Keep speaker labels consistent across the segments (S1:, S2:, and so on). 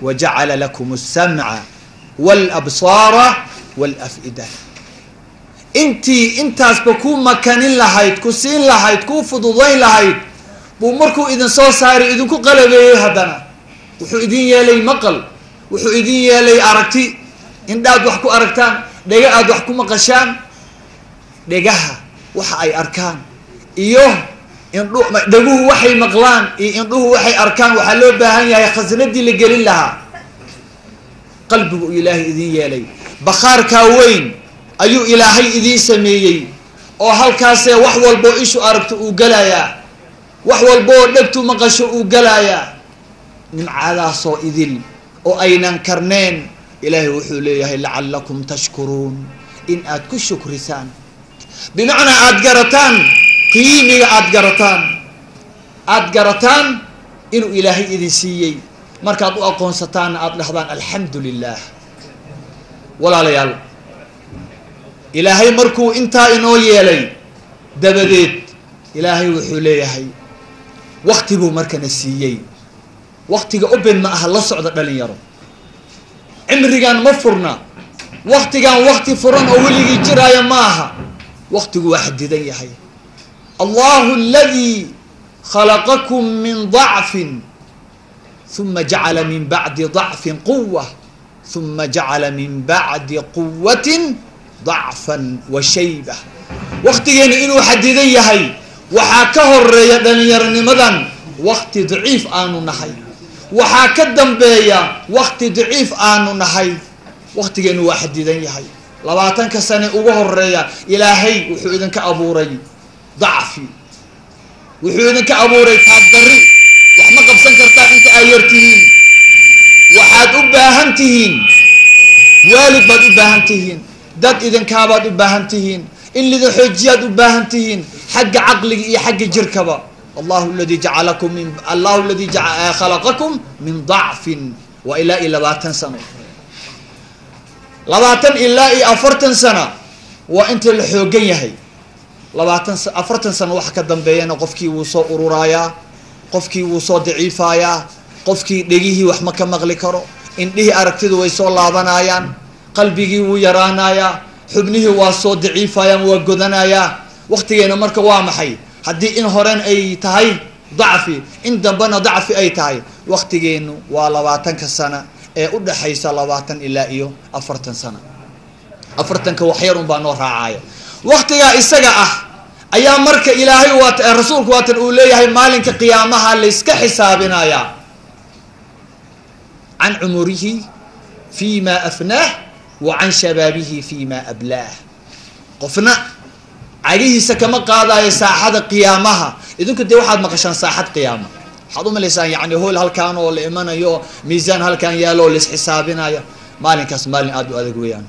S1: Wa jacala lakum alsamca walabsaara walaf'ida. Intii intaasba ku makanin lahayd, ku siin lahayd, ku fududayn lahayd, buu markuu idin soo saaray idinku qalabeeyey. Haddana wuxuu idin yeelay maqal, wuxuu idin yeelay aragti, indhaad wax ku aragtaan, dhega aad wax ku maqashaan. Dhegaha waxa ay arkaan iyo indhu dheguhu waxay maqlaan iyo indhuhu waxay arkaan, waxaa loo baahan yahay khasnadii la gelin lahaa. Qalbigu Ilaahay idin yeelay, bakhaarkaa weyn ayuu Ilaahay idiin sameeyey, oo halkaasee wax walboo ishu aragto uu gelayaa, wax walboo dhegtu maqasho uu gelayaa. Nimcadaasoo idil oo aynan karneen, Ilaahay wuxuu leeyahay lacalakum tashkuruun, in aad ku shukrisaan, bimacnaa aada garataan qiimiga, aada garataan, aada garataan inuu Ilaahay idin siiyey. Markaad u aqoonsataanna aada dhahdaan alxamdu lilah. Walaalayaal, Ilaahay markuu intaa inoo yeelay dabadeed, Ilaahay wuxuu leeyahay wakti buu markana siiyey. Waktiga open ma aha, la socda dhalinyaro, cimrigan ma furna. Waktigan wakti furan oo weligii jiraayo ma aha, waktigu waa xadidan yahay. Allahu aladi khalaqakum min dacfin uma jacala min bacdi dacfin quwa uma jacala min bacdi quwatin dacfan wa shayba. Waktigeena inuu xadidan yahay waxaa ka horeeya dhalinyaronnimadan wakti daciif aanu nahay, waxaa ka dambeeya wakti daciif aanu nahay. Waktigeenu waa xadidan yahay. 20-ka sane ugu horeeya Ilaahay wuxuu idinka abuuray dacfi, wuxuu idinka abuuray taagdarri, wax ma qabsan kartaa inta ay yar tihiin. Waxaad u baahan tihiin waalid baad u baahan tihiin, dad idinkaabaad u baahan tihiin, in lidin xoojiyaad u baahan tihiin, xagga caqliga iyo xagga jirkaba. Allahu aladi jacalakum min Allahu aladi khalaqakum min dacfin. Waa ilaa iyo 20 sano, 20 ilaa iyo 40 sano waa inta la xoogan yahay. 20, 40 sano waxa ka dambeeyana qofkii wuu soo ururaayaa, qofkii wuu soo daciifayaa, qofkii dhegihii wax ma ka maqli karo, indhihii aragtidu way soo laabanayaan, qalbigii wuu yaraanayaa, xubnihii waa soo daciifayaan, waa godanayaa. Waktigeena marka waa maxay? Haddii in horen ay tahay dacfi, in dambena dacfi ay tahay, waktigeenu waa 20-ka sana ee u dhexaysa 20 ilaa iyo 40 sano. 40-ka waxyar un baa noo raacaya. Waktigaa isaga ah ayaa marka Ilaahay waat rasuulku waatan uu leeyahay maalinka qiyaamaha layska xisaabinayaa can cumurihi fi ma afnaah wa can shabaabihi fi ma ablaah. Qofna cagihiisa kama qaadayo saaxada qiyaamaha. Idinku dee waxaad maqashaan saaxad qiyaama, waxaad umalaysaan yani hool halkaan oo la imanayo, miisaan halkaan yaalo oo laisxisaabinayo. Maalinkaas maalin aada u adag weeyaan.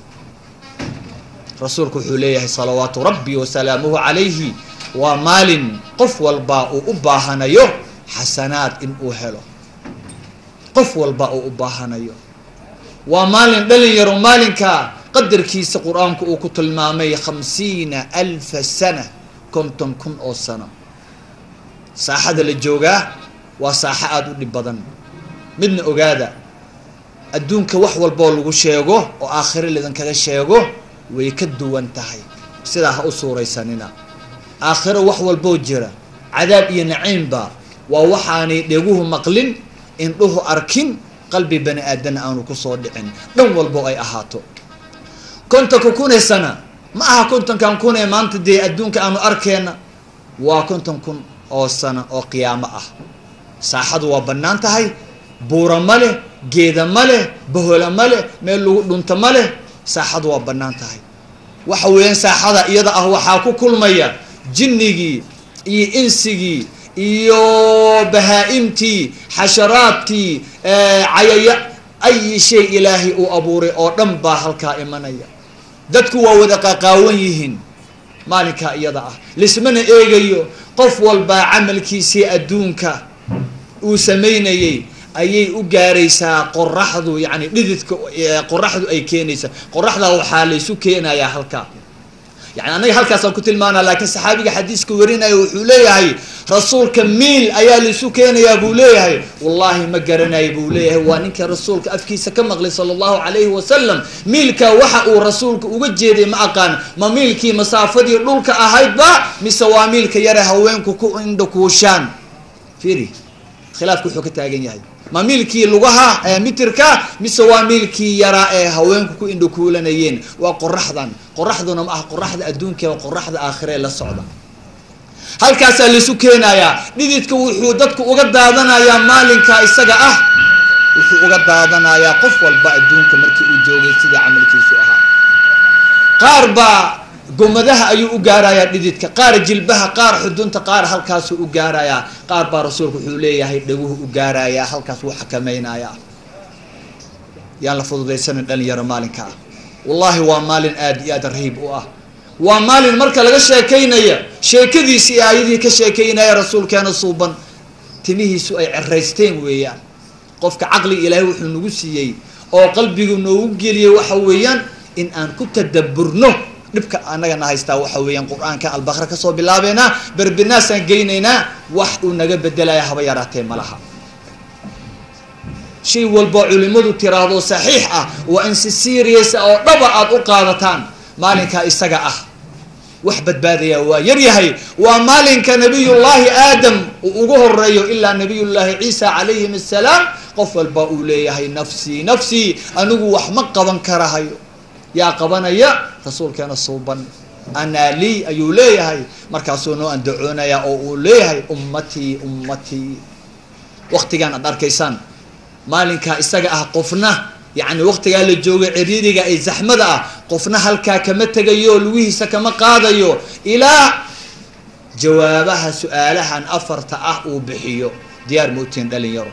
S1: Rasuulku wuxuu leeyahay salawaatu rabbi wasalaamuhu calayhi, waa maalin qof walba uu u baahanayo xasanaad in uu helo, qof walba uu u baahanayo. Waa maalin dhalin yaro maalinka qadarkiisa Qur-aanku uu ku tilmaamay 50,000 sana, 50,000 oo sano. Saaxada la joogaa waa saaxo aada u dhib badan. Midna ogaada, adduunka wax walboo lagu sheego oo aakhiro lidinkaga sheego way ka duwan tahay. Sidaa ha u suuraysanina. Aakhiro wax walboo jira, cadaab iyo naciimba, waa waxaanay dheguhu maqlin, indhuhu arkin, qalbi bani aadana aanu kusoo dhicin, dhan walbo ay ahaato. 50-ka kunee sana ma aha 50-kan kun ee maanta dee adduunka aanu arkeenna, waa 50,000 oo sano oo qiyaamo ah. Saaxadu waa bannaan tahay, buura ma leh, geeda ma leh, bahola ma leh, meel lagu dhunto ma leh. Saaxadu waa bannaan tahay. Waxa weeyaan saaxada iyada ah waxaa ku kulmaya jinnigii iyo insigii iyo bahaa-imtii, xasharaadkii, cayaya, ay shay Ilaahay uu abuuray oo dhan baa halkaa imanaya. Dadku waa wada qaqaawan yihiin maalinkaa iyada ah, lismana eegayo. Qof walbaa camalkiisii adduunka uu samaynayey ayay u gaaraysaa qoraxdu, yani dhididka qoraxdu ay keenaysaa. Qoraxda waxaa laysu keenayaa halkaa, yani annaga halkaasaan ku tilmaanaa, laakiin saxaabiga xadiiska warinaya wuxuu leeyahay Rasuulka miil ayaa laisu keenayaa buu leeyahay. Wallaahi ma garanayo buu leeyahay. Waa ninka rasuulka afkiisa ka maqlay sala allahu calayhi wasalam. Miilka waxa uu rasuulka uga jeeday ma aqaan, ma miilkii masaafadii dhulka ahaydba mise waa miilka yare haweenku ku indhakuushaan? Fiiri khilaafku wuxuu ka taagan yahay, ma miilkii lugaha ee mitirka mise waa miilkii yaraa ee haweenku ku indhakuulanayeen? Waa qoraxdan, qoraxduna ma aha qoraxda adduunka, waa qoraxda aakhiree la socda. Halkaasaa laisu keenayaa. Dhididka wuxuu dadku uga daadanayaa maalinka isaga ah, wuxuu uga daadanayaa qof walba adduunka markii uu joogay sidii camalkiisu ahaa. Qaar baa gomadaha ayuu u gaarayaa dhididka, qaar jilbaha, qaar xudunta, qaar halkaasuu u gaarayaa, qaar baa rasuulku wuxuu leeyahay dhaguhu u gaarayaa, halkaas wuu xakamaynayaa. Yaan la fududaysanin dhalinyaro maalinka ah. Wallahi waa maalin aad iyo aad rahiib u ah. Waa maalin marka laga sheekaynaya sheekadiisi iyo aayadihii ka sheekaynaya rasuulkeena suuban timihiisu ay ceraysteen weeyaan. Qofka caqliga ilaahay wuxuu nagu siiyey oo qalbigu noogu geliyey waxa weeyaan in aan ku tadaburno dhibka annagana haystaa. Waxa weeyaan qur-aanka Albaqra kasoo bilaabeynaa, berbinaasaan geynaynaa, wax uu naga bedelaya haba yaraatee malaha. Shay walba culimadu tiraahdo saxiix ah waa in si serious oo dhaba aada u qaadataan. Maalinkaa isaga ah wax badbaadaya waa yaryahay. Waa maalinka nabiyullaahi Aadam uu ugu horeeyo ilaa nabiyullaahi Ciisa calayhim assalaam. Qof walba uu leeyahay nafsii nafsii, anigu wax ma qaban karahayo. Yaa qabanaya? Rasuulkeena suuban anaa lii ayuu leeyahay. Markaasuu noo andacoonaya oo uu leeyahay ummatii ummatii. Waktigaan aad arkaysaan maalinkaa isaga ah, qofna yacni waktigaa la joogay ciriiriga ee zaxmada ah, qofna halkaa kama tegayo, lugihiisa kama qaadayo ilaa jawaabaha su-aalahan afarta ah uu bixiyo. Diyaar ma utiin dhalinyaro?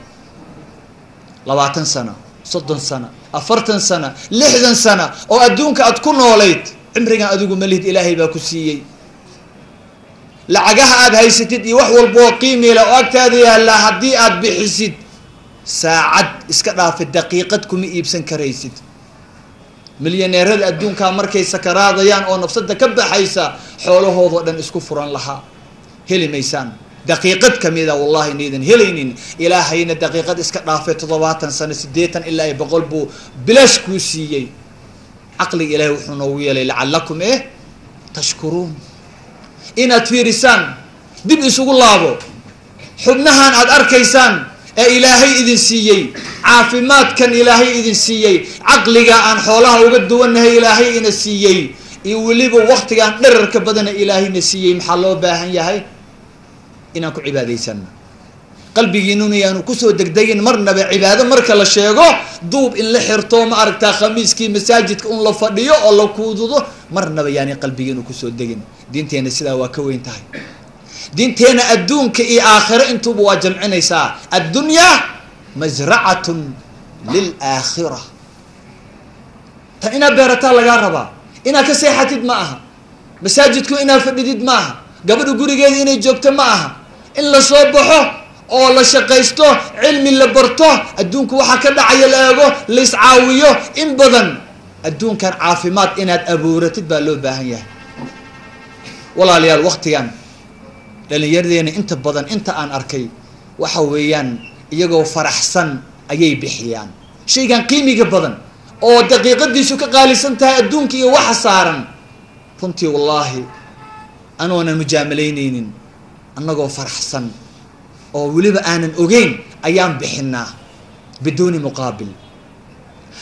S1: 20 sano, 30 sano, 40 sano, 60 sano oo adduunka aad ku noolayd, cimrigan adigu malihid, Ilaahay baa ku siiyey. Lacagaha aad haysatid iyo wax walba oo qiimila oo agtaada yaallaa, haddii aad bixisid saacad iska dhaafa, daqiiqad kuma iibsan karaysid. Milyaneerada adduunkaa markay sakaraadayaan oo nafsada ka baxaysa, xoolahoodoo dhan isku furan lahaa heli maysaan daqiiqad kamida, wallahi inaydan helaynin. Ilaahayna daqiiqad iska dhaafay, 70 sano, 80 ilaa iyo 100 buu bilaash kuu siiyey. Caqliga Ilahay wuxuu noogu yeelay lacalakum tashkuruun, inaad fiirisaan, dib isugu laabo xubnahan aad arkaysaan ee Ilaahay idin siiyey, caafimaadkan Ilaahay idin siiyey, caqliga aan xoolaha uga duwannahay Ilaahay ina siiyey, iyo weliba waktigaan dherarka badana Ilaahayna siiyey. Maxaa loo baahan yahay? Inaan ku cibaadaysano. Qalbigiinuna yaanu kusoo degdegin marnaba cibaado marka la sheego duub in la xirto, ma aragtaa, khamiiskii masaajidka un la fadhiyo oo la kuududo. Marnaba yaani qalbigiinu kusoo degin. Diinteena sidaa waa ka weyn tahay. Diinteena adduunka iyo aakhiro intuuba waa jamcinaysaa. Addunyaa masracatun lilaakhira. Tan inaad beerataa lagaa rabaa, inaad ka seexatid ma aha, masaajidku inaad fadhidid ma aha, gabadha gurigeeda inay joogto ma aha. In lasoo baxo oo la shaqaysto, cilmi la barto, adduunku waxaa ka dhacaya la eego, la iscaawiyo in badan. Adduunkan caafimaad inaad abuuratid baa loo baahan yahay. Walaalayaal, waktigan dhalinyaradeenna inta badan inta aan arkay waxa weeyaan iyagoo faraxsan ayay bixiyaan shaygan qiimiga badan oo daqiiqadiisu ka qaalisan tahay adduunka iyo waxa saaran. Runtii wallaahi anoonan mujaamalaynaynin, annagoo faraxsan oo weliba aanan ogeyn ayaan bixinaa biduuni muqaabil,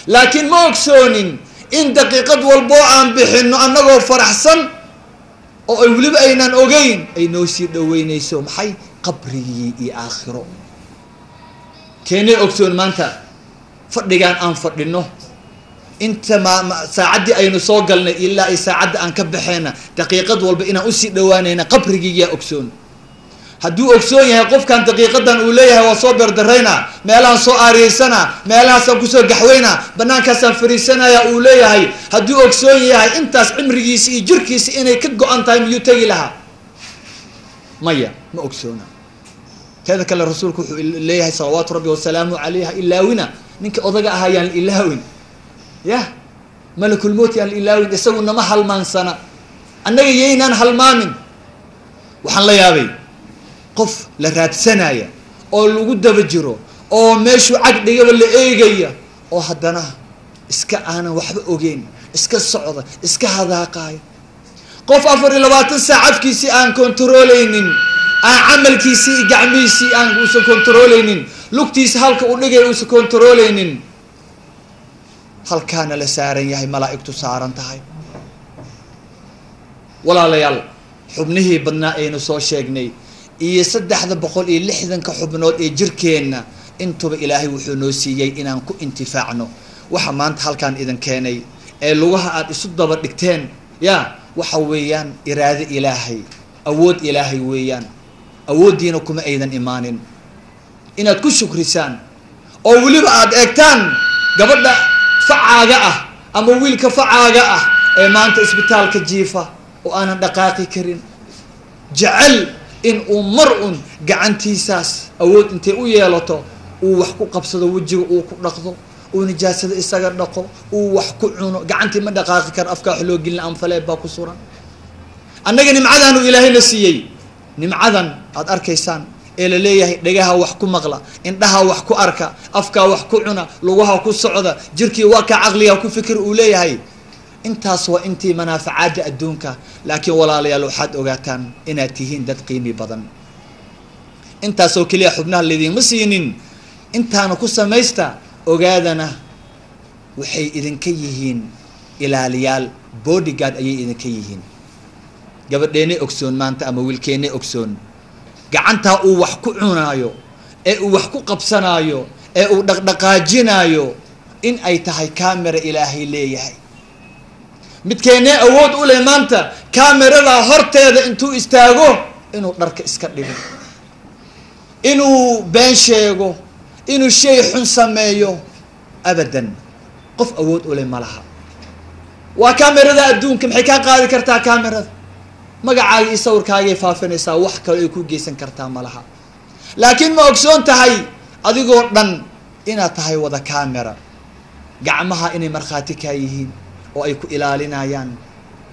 S1: laakiin ma ogsoonin in daqiiqad walboo aan bixino annagoo faraxsan oo ay weliba aynaan ogeyn ay noo sii dhaweynayso maxay qabrigii iyo aakhiro. Keenay ogsoon maanta fadhigaan aan fadhino inta ma saacaddii aynu soo galnay ilaa ay saacadda aan ka baxeyna, daqiiqad walba inaan usii dhawaanayna qabrigiiyaa ogsoon? Hadduu ogsoon yahay qofkan daqiiqadan uu leeyahay waa soo beerdarayna, meelahaan soo aariyeysana, meelahaasaan kusoo gaxweyna, banaankaasaan fariisanaya uu leeyahay, hadduu ogsoon yahay intaas cimrigiisa iyo jirkiisa inay ka go-an tahay, miyuu tegi lahaa? Maya, ma ogsoona. Teeda kale rasuulku wuxuu leeyahay salawaatu rabbi wasalaamu calayh, ha ilaawina ninka odaga ahaa, yaan la ilaawin yah malakulmowt, yaan la ilaawin. Isagu nama halmaansana, annaga yaynaan halmaamin. Waxaan la yaabay Qof la raadsanaya oo lagu daba jiro oo meeshuu cag dhigaba la eegaya oo haddana iska aanan waxba ogeyn, iska socda, iska hadaaqaaya. Qof 24 saac afkiisii aan kontarooleynin, aan camalkiisii iyo gacmihiisii aan uusan kontarooleynin, lugtiisa halka uu dhigay uusan kontarooleynin, halkaana la saaran yahay, malaa'igtu saaran tahay. Walaalayaal, xubnihii badnaa aynu soo sheegnay iyo 360-ka xubnood ee jirkeenna intuba Ilaahay wuxuu noo siiyey inaan ku intifaacno. Waxa maanta halkaan idin keenay ee lugaha aada isu daba dhigteen ya waxa weeyaan iraado Ilaahay, awood Ilaahay weeyaan. Awooddiina kuma aydan imaanin. Inaad ku shukrisaan oo weliba aada eegtaan gabadha facaaga ah ama wiilka facaaga ah ee maanta isbitaalka jiifa oo aanan dhaqaaqi karin, jecel in uu mar un gacantiisaas awood intay u yeelato uu wax ku qabsado, wejiga uu ku dhaqdo, uu nijaasada isaga dhaqo, uu wax ku cuno. Gacantii ma dhaqaaqi karo, afkaa wax loo gelina, anfaleeb baa ku suran. Annaga nimcadaanu Ilaahayna siiyey, nimcadan aada arkaysaan ee la leeyahay dhagaha wax ku maqla, indhaha wax ku arka, afkaa wax ku cuna, lugaha ku socda, jirkii waa ka caqliga ku fikir uu leeyahay. Intaas waa intii manaafacaadda adduunka. Laakiin walaalayaal, waxaad ogaataan inaad tihiin dad qiimi badan. Intaasoo keliya xubnaha laydinma siinin, intaana ku samaysta. Ogaadana waxay idinka yihiin ilaaliyaal, bodyguard ayay idinka yihiin. Gabadheene ogsoon maanta ama wiilkeene ogsoon, gacantaa uu wax ku cunaayo ee uu wax ku qabsanaayo ee uu dhaqdhaqaajinaayo in ay tahay camera Ilaahay leeyahay. Midkeenee awood u leh maanta cameradaa horteeda intuu istaago inuu dharka iska dhigo, inuu been sheego, inuu shay xun sameeyo? Abadan, qof awood u leh ma laha. Waa camerada adduunka. Maxay kaa qaadi kartaa camerada? Magacaaga iyo sawirkaagay faafinaysaa, wax kale ay ku geysan kartaa ma laha. Laakiin ma ogsoon tahay adigoo dhan inaad tahay wada camera, gacmaha inay markhaati kaa yihiin oo ay ku ilaalinayaan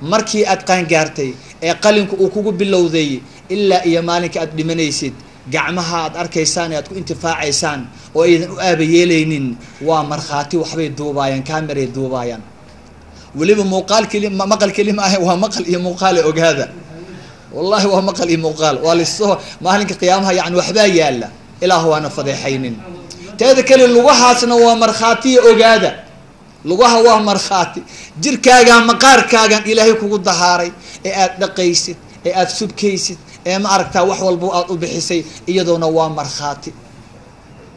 S1: markii aad qaangaartay ee qalinku uu kugu bilowday ilaa iyo maalinka aad dhimanaysid? Gacmaha aad arkaysaan ee aad ku intifaacaysaan oo aydan u aabayeelaynin waa markhaati, waxbay duubaayaan, cameray duubaayaan. Weliba muuqaal keli, maqal keli ma ahe, waa maqal iyo muuqaale. Ogaada, wallahi waa maqal iyo muuqaal. Waa lasoo maalinka qiyaamaha, yani waxbaa yaala, Ilaah waana fadeexaynin. Teeda kale, lugahaasna waa markhaatiya. Ogaada, lugaha waa markhaati. Jirkaagaa, maqaarkaagan Ilaahay kugu dahaaray ee aad dhaqaysid ee aada subkaysid ee ma aragtaa wax walbo aad u bixisay, iyadoona waa markhaati.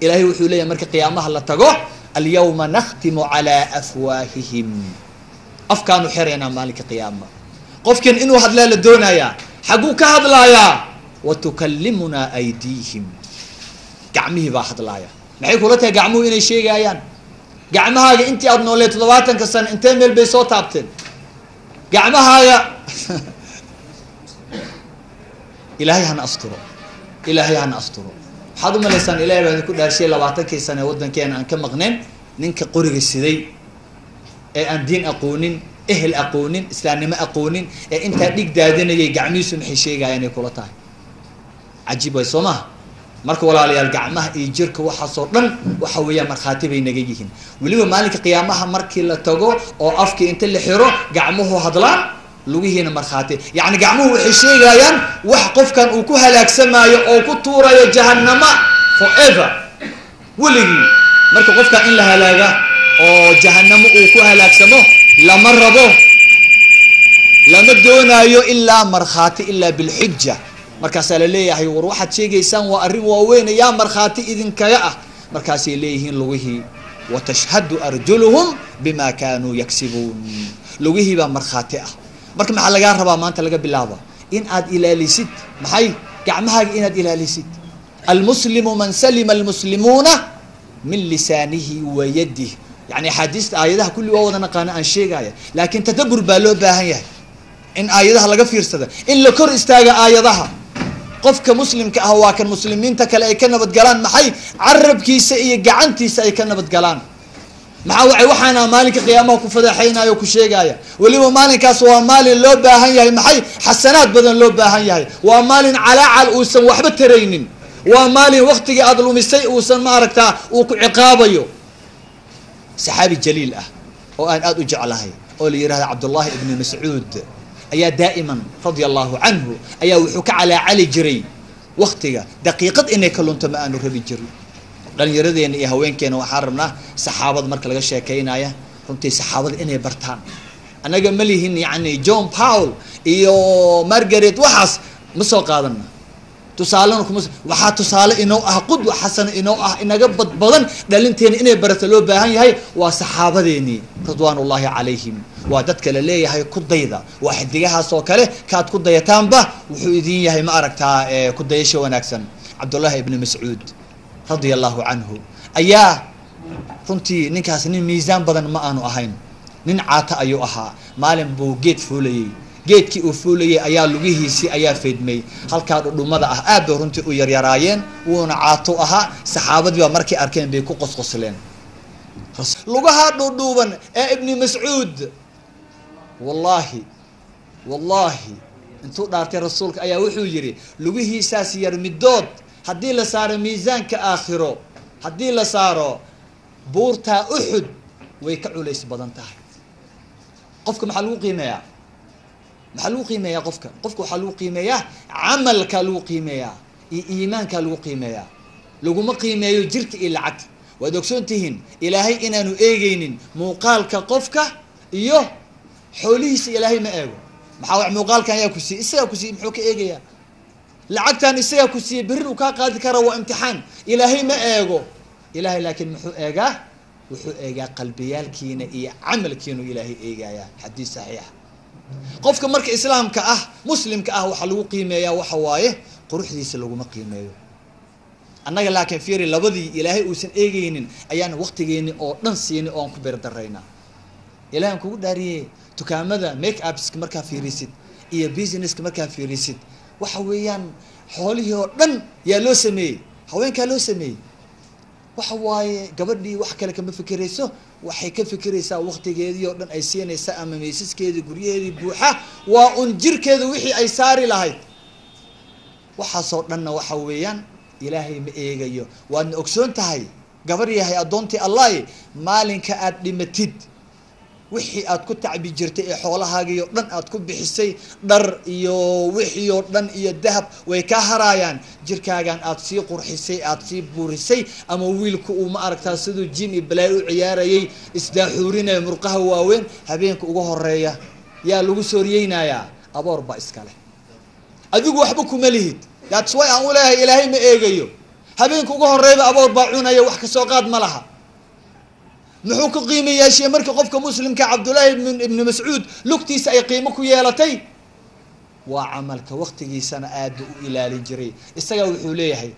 S1: Ilaahay wuxuu leeyahay marka qiyaamaha la tago: "Alyawma nakhtimu calaa afwaahihim." Afkaanu xiraynaa maalinka qiyaama. Qofkan inuu hadlaa la doonayaa, xagguu ka hadlaayaa? "Wa tukallimunaa aydiihim." Gacmihii baa hadlaaya. Maxay kula tahay gacmuhu inay sheegayaan? Gacmahaaga intii aada nooleed 70-ka sano intee meel bay soo taabteen gacmahaaga? Ilaahay hana asturo, Ilaahay hana asturo. Waxaad umalaysaan, Ilahay baa idinku dhaarshay, 20-kii sane ee waddankeena aan ka maqnayn, ninka qoriga siday ee aan diin aqoonin, ehel aqoonin, islaamnimo aqoonin, ee intaa dhig daadinayay, gacmihiisu maxay sheegayaan ay kula tahay? Cajiib way, soo maha? Marka walaalayaal, gacmaha iyo jirka waxaasoo dhan waxa weeyaan markhaati bay naga yihiin. Weliba maalinka qiyaamaha markii la tago oo afkii inta la xiro, gacmuhu hadlaan, lugihiina markhaati. Yacni gacmuhu waxay sheegayaan wax qofkan uu ku halaagsamaayo oo ku tuurayo jahanama forever, weligii. Marka qofkan in la halaaga oo jahanamo uu ku halaagsamo lama rabo, lama doonaayo, ilaa markhaati, ilaa bilxuja. Markaasaa la leeyahay: "War waxaad sheegaysaan waa arrin waaweyn, yaa markhaati idinkaga ah?" Markaasay leeyihiin lugihii: "Watashhadu arjuluhum bima kaanuu yaksibuun." Lugihii baa markhaati ah. Marka maxaa lagaa rabaa maanta laga bilaaba? In aad ilaalisid maxay? Gacmahaaga inaad ilaalisid. "Almuslimu man salima almuslimuuna min lisaanihi wa yadih." Yani axaadiista, aayadaha kulli waa wada naqaana aan sheegaya, laakiin tadabur baa loo baahan yahay, in aayadaha laga fiirsada, in la kor istaaga aayadaha. Qofka muslimka ah waa kan muslimiinta kale ay ka nabadgalaan maxay? Carabkiisa iyo gacantiisa ay ka nabadgalaan. Maxaa wacay waxaana maalinka qiyaamaha ku fadeexaynaya oo ku sheegaya. Weliba maalinkaas waa maalin loo baahan yahay maxay xasanaad badan loo baahan yahay. Waa maalin calaacal uusan waxba taraynin. Waa maalin waqtigii aada lumisay uusan ma aragtaa uu ku ciqaabayo. Saxaabi jaliil ah oo aan aada u jeclahay oo la yihahda Cabdullahi ibni Mascuud ayaa daa'iman radia allahu canhu ayaa wuxuu ka calaacali jiray waktiga daqiiqad inay ka lunto ma aanu rabi jirin. Dhalinyaradeenna iyo haweenkeena waxaan rabnaa saxaabada marka laga sheekaynaya runtii saxaabada inay bartaan. Annaga ma lihin yacni John Paul iyo Margaret waxaas ma soo qaadana tusaalena kuma, waxaa tusaale inoo ah qudwa xasana inoo ah inaga badbadan dhalinteena inay barato loo baahan yahay waa saxaabadeenii ridwaanullahi calayhim. Waa dadka la leeyahay ku dayda, waa xidigahaas oo kale kaad ku dayataanba wuxuu idin yahay ma aragtaa ku dayasho wanaagsan. Cabdullahi ibni Mascuud radia allahu canhu ayaa runtii ninkaas nin miisaan badan ma aanu ahayn, nin caata ayuu ahaa. Maalin buu geed fuulayey, geedkii uu fuulayey ayaa lugihiisii ayaa feydmay halkaa dhudhumada ah, aad bay runtii u yaryaraayeen, wuuna caato ahaa. Saxaabadii baa markay arkeen bay ku qosqosleen lugaha dhuudhuuban ee ibni Mascuud. Wallahi wallahi intuu dhaartay rasuulka ayaa wuxuu yidhi lugihiisaas yar midood haddii la saaro miisaanka aakhiro, haddii la saaro buurtaa Uxud way ka culays badan tahay. Qofka maxaa lagu qiimeeyaa? Maxaa lagu qiimeeyaa qofka? Qofka waxaa lagu qiimeeyaa camalkaa lagu qiimeeyaa iyo iimaankaa lagu qiimeeyaa, laguma qiimeeyo jirka iyo lacagta. Waad ogsoon tihiin ilaahay inaanu eegeynin muuqaalka qofka iyo xoolihiisa, ilaahay ma eego. Maxaa wax muuqaalkan ayaa ku siiyey, isagaa ku siiyey, muxuu ka eegayaa? Lacagtan isagaa ku siiyey, berrin uu kaa qaadi kara, waa imtixaan. Ilaahay ma eego. Ilaahay laakiin muxuu eegaa? Wuxuu eegaa qalbiyaalkiina iyo camalkiinu ilaahay eegayaa. Xadiis saxiixa. Qofka marka islaamka ah muslimka ah waxaa lagu qiimeeyaa waxa waaye quruxdiisa laguma qiimeeyo. Annaga laakiin fiiri labadii ilaahay uusan eegeynin ayaan waqtigeeni oo dhan siini oo aan ku beerdaraynaa. Ilahay aan kugu dhaariyey dukaamada make upska markaa fiirisid iyo businesska markaa fiirisid, waxa weeyaan xoolihii oo dhan yaa loo sameeyey, haweenkaa loo sameeyey. Waxa waaye gabadhii wax kale kama fikirayso, waxay ka fikiraysaa waqtigeedii oo dhan ay siinaysaa ama meysaskeedii guryaheedii buuxa waa un jirkeedu wixii ay saari lahayd. Waxaasoo dhanna waxa weeyaan ilaahay ma eegayo. Waadna ogsoon tahay gabar yahay addoontii allahi, maalinka aad dhimatid wixii aad ku tacbi jirtay ee xoolahaagii oo dhan aad ku bixisay dhar iyo wixii oo dhan iyo dahab way ka haraayaan. Jirkaagan aad sii qurxisay aad sii buurisay ama wiilku uu ma aragtaa siduu jim iyo balaay u ciyaarayay isdaaxuurinaya murqaha waaweyn, habeenka uga horeeya yaa lagu sooriyeynayaa, aboor baa iskale, adigu waxba kuma lihid. That's why aan u leeyahay ilaahay ma eegayo. Habeenka uga horeyba aboor baa cunaya, wax kasoo qaad ma laha. Muxuu ku qiimo yeeshay markii qofka muslimka Cabdullaahi ibni Mascuud lugtiisa ay qiimo ku yeelatay? Waa camalka, waqtigiisana aad buu u ilaalin jiray. Isagaa wuxuu leeyahay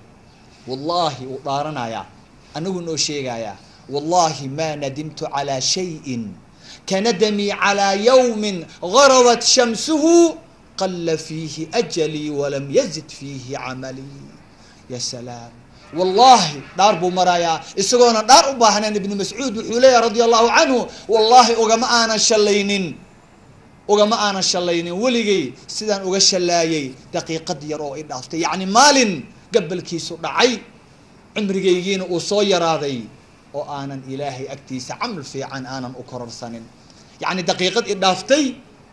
S1: wallahi wuu dhaaranayaa, anagu noo sheegayaa, wallahi ma nadimtu calaa shayin kanadamii calaa yawmin garabat shamsuhu qalla fiihi ajalii walam yazid fiihi camalii. Ya salaam, wallahi dhaar buu marayaa isagoona dhaar u baahnayn. Ibnu Mascuud wuxuu leeyahay radia allahu canhu, wallahi ugama aanan shallaynin, ugama aanan shallaynin weligay sidaan uga shallaayay daqiiqad yar oo i dhaaftay, yacni maalin gabalkiisu dhacay cumrigaygiina uu soo yaraaday oo aanan ilaahay agtiisa camal fiican aanan u kororsanin. Yacni daqiiqad i dhaaftay,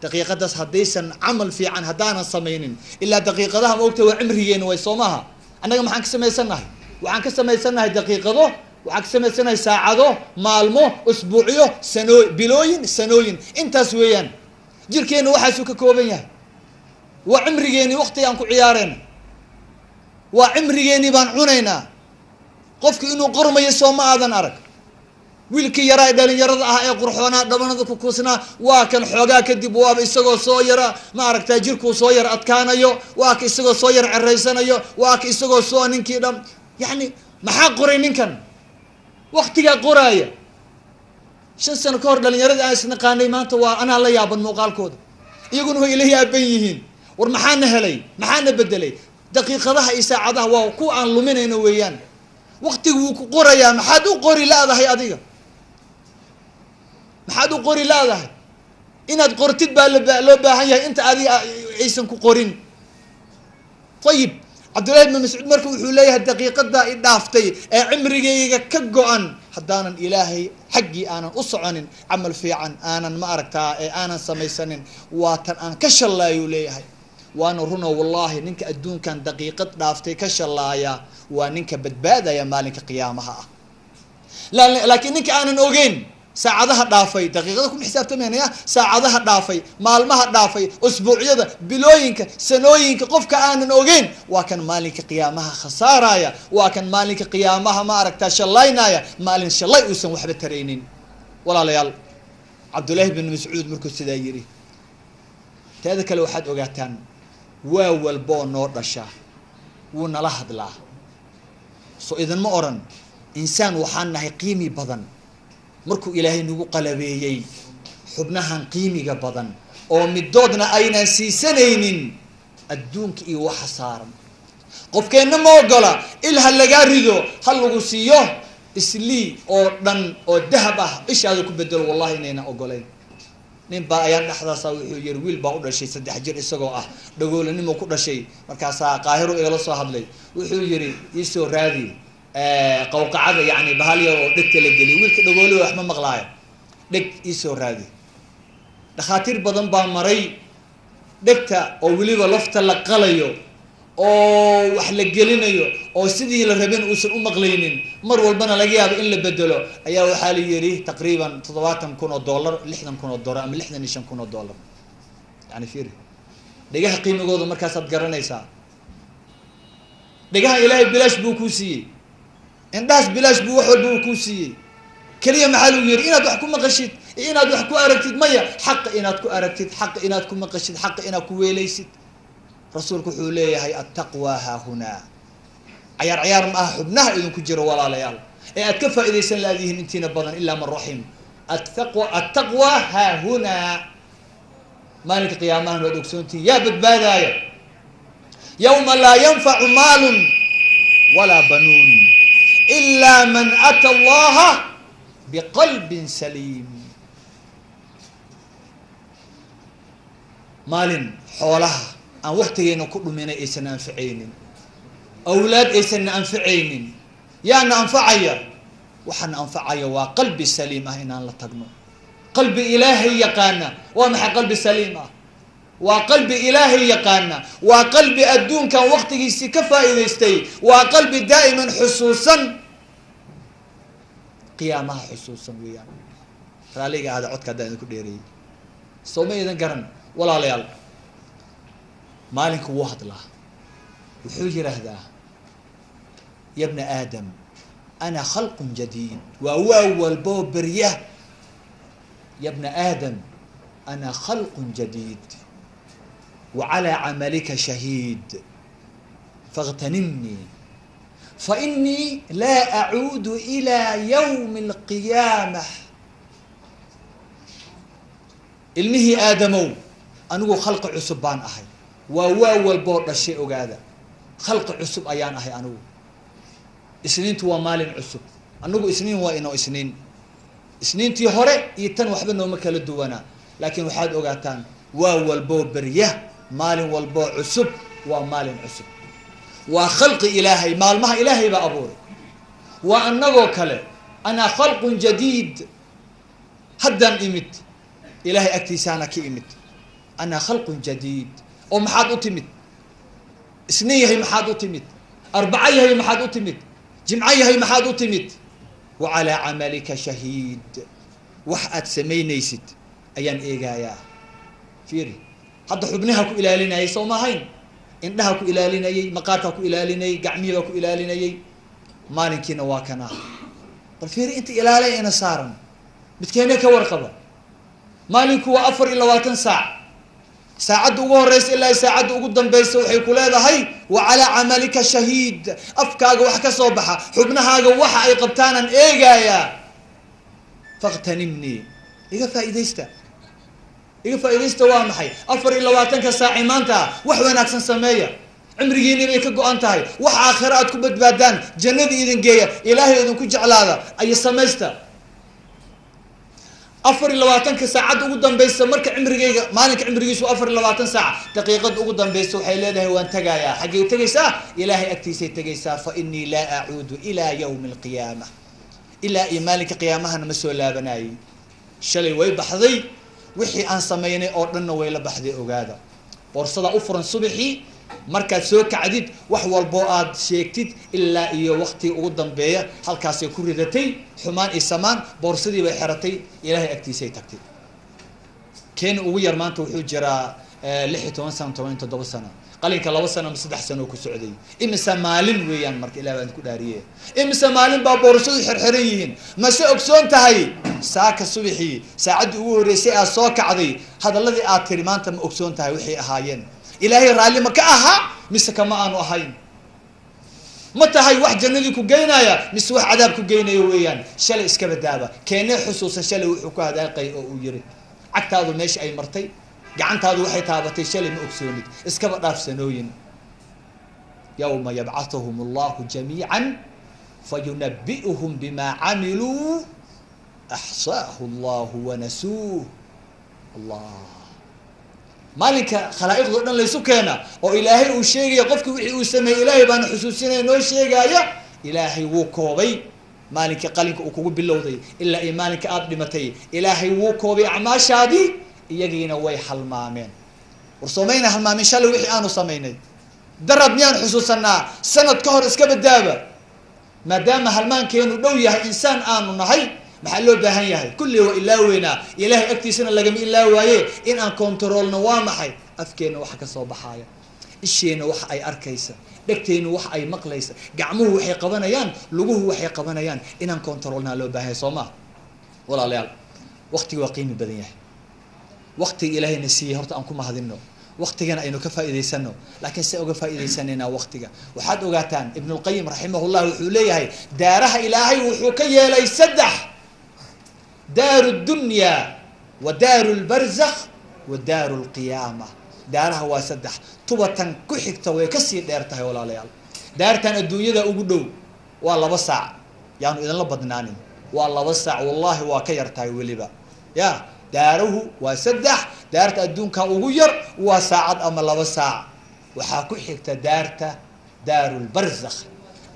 S1: daqiiqadaas haddaysan camal fiican haddaanan samaynin, ilaa daqiiqadaha ma ogtahay waa cimrigeena way soo maaha. Annaga maxaan ka samaysannahay? Waxaan ka samaysannahay daqiiqado, waxaan ka samaysannahay saacado, maalmo, usbuucyo, bilooyin, sanooyin, intaas weeyaan. Jirkeenna waxaasuu ka kooban yahay. Waa cimrigeennii waqtigaan ku ciyaarayna, waa cimrigeennii baan cunaynaa. Qofku inuu qormayo soo ma aadan arag? Wiilkii yaraa ee dhalinyarada ah ee qurxoonaa dhabanada ku kuusnaa waa kan xoogaa kadib waaba isagoo soo yara ma aragtaa jirkuu soo yar adkaanayo, waa ka isagoo soo yar ceraysanayo, waa ka isagoo soo ninkii dham. Yacni maxaa qoray ninkan? Waktigaa qoraaya. 5 sano ka hor dhalinyaradii aan isnaqaanay maanta waa anaa la yaaban muuqaalkooda, iyaguna way ila yaaban yihiin. War maxaana helay? Maxaana bedelay? Daqiiqadaha iyo saacadaha waa kuwa aan luminayno weeyaan. Waktigu wuu ku qorayaa, maxaad u qori la-dahay adiga? Maxaad u qori laadahay? Inaad qortid baa loo baahan yahay inta adiga aysan ku qorin. Ayib, Cabdullahi ibn Mascuud marka wuxuu leeyahay daqiiqadaa i dhaaftay ee cimrigayga ka go-an haddaanan ilaahay xaggii aanan u soconin, camal fiican aanan ma aragtaa ee aanan samaysanin, waa tan aan ka shallaayuu leeyahay. Waana runo, wallahi ninka adduunkan daqiiqad dhaaftay ka shallaaya waa ninka badbaadaya maalinka qiyaamaha ah. Laakiin ninka aanan ogeyn saacadaha dhaafay, daqiiqada kuma xisaabtamaynaya, saacadaha dhaafay, maalmaha dhaafay, usbuucyada, bilooyinka, sanooyinka, qofka aanan ogeyn waa kan maalinka qiyaamaha khasaaraya, waa kan maalinka qiyaamaha ma aragtaa shallaynaya, maalin shallay uusan waxba taraynin. Walaalayaal, Cabdullaahi bin Mascuud markuu sidaa yidhi, teeda kale waxaad ogaataan waa walboo noo dhasha wuu nala hadlaa. So idinma oran insaan waxaan nahay qiimi badan markuu ilaahay nagu qalabeeyey xubnahan qiimiga badan oo midoodna aynan siisanaynin adduunka iyo waxa saaran. Qofkeenna ma ogola il ha lagaa rido, ha lagu siiyo islii oo dhan oo dahab ah ishaada ku bedelo, wallahi inayna ogolayn. Nin baa ayaan dhexdaasa wuxuu yiri wiil baa u dhashay 3 jir isagoo ah, dhagoolanimo ku dhashay. Markaasaa Qaahiro igala soo hadlay, wuxuu yiri iisoo raadi qawqacada, yani bahal yar oo dhegta la geliyo, wiilka dhagooli wax ma maqlaayo, dheg iisoo raadi. Dhakhaatiir badan baa maray dhegta oo weliba lafta la qalayo oo wax la gelinayo oo sidii la rabin uusan u maqlaynin, mar walbana laga yaabo in la bedelo. Ayaa waxaa la yidhi taqriiban $70,000, $60,000 ama $65,000. Yani fiiri dhegaha qiimigooda markaasaad garanaysaa. Dhegaha ilaahay bilaash buu kuu siiyey, indhahaas bilaash buu wax walba uu kuu siiyey. Keliya maxaa lagu yidhi? Inaad wax ku maqashid iyo inaad wax ku aragtid. Maya, xaqa inaad ku aragtid, xaqa inaad ku maqashid, xaqa inaad ku weelaysid. Rasuulku wuxuu leeyahay attaqwa haahunaa. Cayaar cayaar ma aha xubnaha idinku jiro walaalayaal ee aad ka faa'iidaysan laadihiin intiina badan, ilaa man raxim. Attaqwa haahunaa. Maalinka qiyaamahana waad ogsoontihiin yaa badbaadaaya, yawma laa yanfacu maalun walaa banuun ilaa man ata allaha biqalbin saliim. Maalin xoolaha aan waktigeena ku dhuminay aysan anficaynin, awlaad aysanna anficaynin, yaana anfacaya? Waxaana anfacaya waa qalbi saliim ah inaan la tagno, qalbi ilaahay yaqaana. Waa maxay qalbi saliim ah? Waa qalbi ilaahay yaqaana, waa qalbi adduunkan waktigiisii ka faa'iidaystay, waa qalbi daa'iman xusuusan qiyaamaha xusuusan weeyaan. Raaliga ahda codka haddaan idinku dheereeyey, soo ma idan garan walaalayaal. Maalinku wuu hadlaa, wuxuu yidhaahdaa ya bna aadam ana khalqun jadiid. Waa waa walboo berya, ya bna aadam ana khalqun jadiid wa calaa camalika shahiid faاghtanimnii fa inii laa acuudu ilaa yawmi alqiyaamah. Ilmihii aadamow, anigu khalqi cusub baan ahay. Waa waa walboo dhashay ogaada, khalqi cusub ayaan ahay anigu. Isniintu waa maalin cusub, anigu isniin waa inoo isniin, isniintii hore iyo tan waxba nooma kala duwanaa. Laakiin waxaad ogaataan waa walboo berya, maalin walboo cusub waa maalin cusub, waa khalqi ilaahay, maalmaha ilaahay baa abuuray. Waa annagoo kale, anaa khalqun jadiid, haddaan imid ilaahay agtiisaana ka imid. Anaa khalqun jadiid. Oo maxaad u timid? Isniin yahay maxaad u timid? Arbaco yahay maxaad u timid? Jimco yahay maxaad u timid? Wa calaa camalika shahiid. Wax aad samaynaysid ayaan eegayaa. Fiiri hadda xubnaha ku ilaalinayay soo ma ahayn? Indhaha ku ilaalinayay, maqaarkaa ku ilaalinayay, gacmihibaa ku ilaalinayay, maalinkiina waa kanaa. Bal fiiri inta ilaalay ina saaran, midkeene ka warqaba? Maalinku waa 24 saac. Saacadda ugu horeysa ilaa saacadda ugu dambaysa waxay ku leedahay wa calaa camalika shahiid. Afkaaga wax ka soo baxa, xubnahaaga waxa ay qabtaanaan eegayaa. Fakhtanimnii, iga faa'iidaysta. Iga faa'iidaysta waa maxay? 24-ka saaci maanta wax wanaagsan sameeya, cimrigiina bay ka go-an tahay. Wax aakhiro aad ku badbaadaan, jannadii idin geeya, ilaahay idinku jeclaada ayo samaysta. 24 saacad ugu dambaysa marka cimrigayga maalinka cimrigiisu 24 saac daqiiqad ugu dambaysa waxay leedahay waan tagayaa. Xaggay tegaysaa? Ilaahay agtiisay tegaysaa. Fa innii laa acuudu ilaa yawmi alqiyaama, ilaa iyo maalinka qiyaamahana ma soo laabanayay. Shalay way baxday, wixii aan samaynay oo dhanna way la baxday. Ogaada, boorsadaa u furan subaxii markaad soo kacdid, wax walboo aad sheegtid ilaa iyo waktiga ugu dambeeya halkaasay ku ridatay, xumaan iyo samaan boorsadii bay xeratay, ilaahay agtiisay tagtay. Keeni ugu yar maanta wuxuu jiraa 16 sano, 17 sano, qalinka 2 sano ama 3 sano ku socday. Imise maalin weeyaan marka ilah baan ku dhaariye, imise maalin baa boorsadu xirxiran yihiin? Mase ogsoon tahay saaka subaxii saacaddii ugu horreysay aad soo kacday hadalladii aad tiri maanta ma ogsoon tahay waxay ahaayeen? Ilaahay raalli ma ka ahaa mise kama aanu ahayn? Ma tahay wax jannadii ku geynaya mise wax cadaab ku geynaya weeyaan? Shalay iska badaaba, keenee xusuusan shalay wuxuu ku hadaaqay oo uu yiri? Cagtaadu meesha ay martay, gacantaadu waxay taabatay shalay ma ogsoonid, iskaba dhaafsanooyin. Yawma yabcathuhum allahu jamiican fayunabi'uhum bima camiluu axsaahu allahu wanasuuh. Allah, maalinka khalaa'iqdo dhan laysu keena oo ilaahay uu sheegaya qofkii wixii uu sameeyey, ilaahay baana xusuusinaya, noo sheegaaya. Ilaahay wuu koobay maalinkii qalinka uu kugu bilowday ilaa iyo maalinka aada dhimatay. Ilaahay wuu koobay acmaashaadii, iyagiina way halmaameen. War soomayna halmaamin shalay wixii aanu samaynay? Darab miyaan xusuusanaa? Sanad ka hor iska badaaba. Maadaama halmaankeenu dhow yahay, insaan aanu nahay, maxaa loo baahan yahay? Kulli waa ilaaweynaa, ilaahay agtiisana lagama ilaawaaye. In aan kontaroolno waa maxay? Afkeenna waxa ka soo baxaaya, isheenna waxa ay arkaysa, dhegteennu wax ay maqlaysa, gacmuhu waxay qabanayaan, luguhu waxay qabanayaan, inaan kontaroolnaa loo baahan yahay, soo maa? Walaalayaal, waktiga waa qiimi badan yahay. Waktiga ilaahayna siiyey horta aan ku mahadinno, waktigana aynu ka faa'iidaysano. Laakiin se uga faa'iidaysanaynaa waktiga? Waxaad ogaataan Ibnulqayim raximahullah wuxuu leeyahay daaraha ilaahay wuxuu ka yeelay 3: daaru dunya wa daaru lbarzakh wa daaru lqiyaama. Daaraha waa 3, tubatan ku xigta way kasii dheer tahay. Walaalayaal, daartan adduunyada ugu dhow waa 2 saac, yaanu idinla badnaanin, waa 2 saac, wallahi waa ka yar tahay weliba. Ya daaruhu waa 3, daarta adduunka ugu yar waa saacad ama 2 saac. Waxaa ku xigta daarta daarulbarzakh.